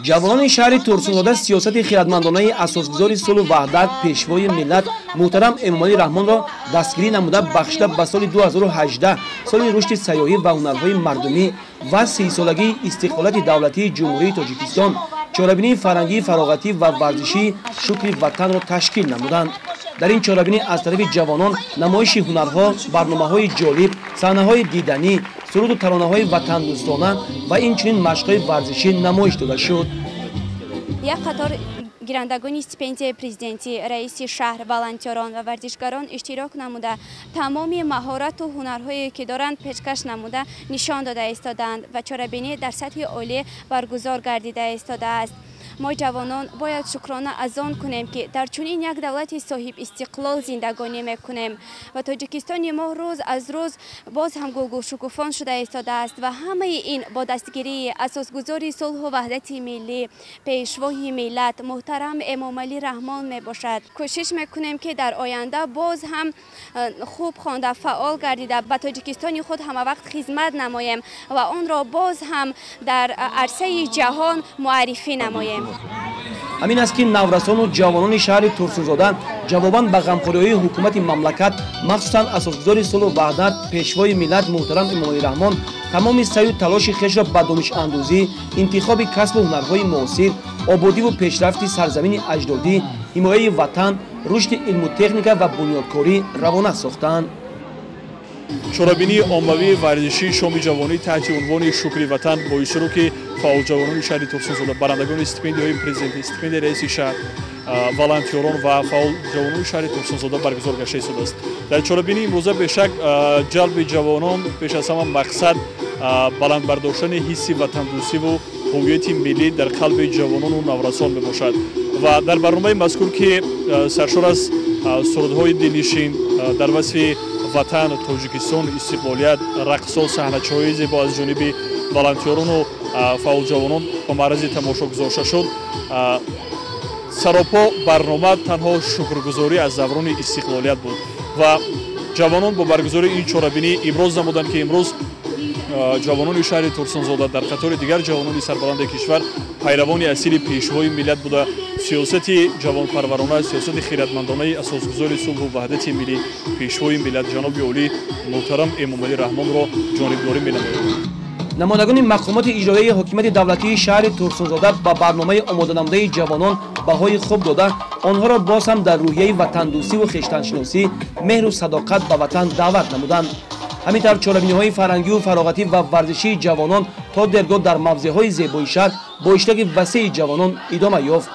Ҷавонони шаҳри Турсунзода сиёсати хирадмандонаи асосгузори сулҳу ваҳдат, пешвои миллат муҳтарам Эмомалӣ Раҳмонро дастгирӣ намуда, бахшида ба соли 2018, соли рушди сайёҳӣ ва ҳунарҳои мардумӣ ва 30-солагии истиқлолияти давлатии Ҷумҳурии Тоҷикистон, чорабинии фарҳангии, фароғатӣ ва варзишии «Шукри ватанро» ташкил намуданд. Дар ин чорабинӣ аз тарафи ҷавонон намоиши ҳунарҳо, барномаҳои ҷолиб, саҳнаҳои диданӣ, суруду таронаҳои ватандӯстона ва инчунин машқҳои варзишӣ намоиш дода шуд. Як қатор гирандагони стипендияи президентӣ, раиси шаҳр, волонтёрон ва варзишгарон иштирок намуда, тамоми маҳорату ҳунарҳое ки доранд, пешкаш намуда, нишон дода истодаанд ва чорабинӣ дар сатҳи олӣ баргузор гардида истодааст. Мо, ҷавонон, бояд шукрона аз он кунем, ки дар чунин як давлати соҳибистиқлол зиндагонӣ мекунем ва Тоҷикистони мо рӯз аз рӯз боз ҳам гулгулшукуфон шуда истодааст ва ҳамаи ин бо дастгирии асосгузори сулҳу ваҳдати миллӣ, пешвои миллат муҳтарам Эмомалӣ Раҳмон мебошад. Кӯшиш мекунем, ки дар оянда боз ҳам хуб хонда, фаъол гардида, ба Тоҷикистони худ ҳамавақт хизмат намоем ва онро боз ҳам дар арсаи ҷаҳон муаррифӣ намоем. Ҳамин аст, ки наврасону ҷавонони шаҳри Турсунзода ҷавобан ба ғамхориҳои ҳукумати мамлакат, махсусан асосгузори сулҳу ваҳдат, пешвои миллат муҳтарам Эмомалӣ Раҳмон, тамоми саъю талоши хешро ба донишандӯзӣ, интихоби касбу ҳунарҳои муосир, ободиву пешрафти сарзамини аҷдодӣ, ҳимояи ватан, рушди илму техника ва бунёдкорӣ равона сохтанд. Чорабинии оммавии варзишии шоми ҷавонӣ таҳти унвони «Шукри ватан» бо иштироки фаъолҷавонони шаҳри Турсунзода, барандагони стипендияҳои президентӣ, стипендияи раиси шаҳр, волонтёрон ва фаъолҷавонони шаҳри Турсунзода баргузор гашта истодааст. Дар чорабинии имрӯза бешак ҷалби ҷавонон, пеш аз ҳама мақсад баланд бардоштани ҳисси ватандӯстиву ҳувияти миллӣ дар қалби ҷавонону наврасон мебошад. Ва дар барномаи мазкур, ки саршор аз сурудҳои дилнишин дар васфи ватан, Тоҷикистон, истиқлолият, рақсо, саҳначаҳои зебо аз ҷониби волонтёрону фаъолҷавонон ба маърази тамошо гузошта шуд, саропо барнома танҳо шукргузорӣ аз даврони истиқлолият буд. Ва ҷавонон бо баргузории ин чорабинӣ иброз намуданд, ки имрӯз ҷавонони шаҳри Турсунзода дар қатори дигар ҷавонони сарбаланди кишвар пайравони асили пешвои миллат буда, сиёсати ҷавонпарварона, сиёсати хиратмандонаи асосгузори сулҳу ваҳдати миллӣ, пешвои миллат ҷаноби олӣ муҳтарам Эмомалӣ Раҳмонро ҷонибдорӣ менамояд. Намояндагони мақомоти иҷроияи ҳокимияти давлатии шаҳри Турсунзода ба барномаи омоданамудаи ҷавонон баҳои хуб дода, онҳоро боз ҳам дар рӯҳияи ватандӯстиву хештаншиносӣ, меҳру садоқат ба ватан даъват намуданд. Ҳамин тавр, чорабиниҳои фарҳангию фароғатӣ ва варзишии ҷавонон то дергоҳ дар мавзеъҳои зебои шаҳр бо иштироки васеи ҷавонон идома ёфт.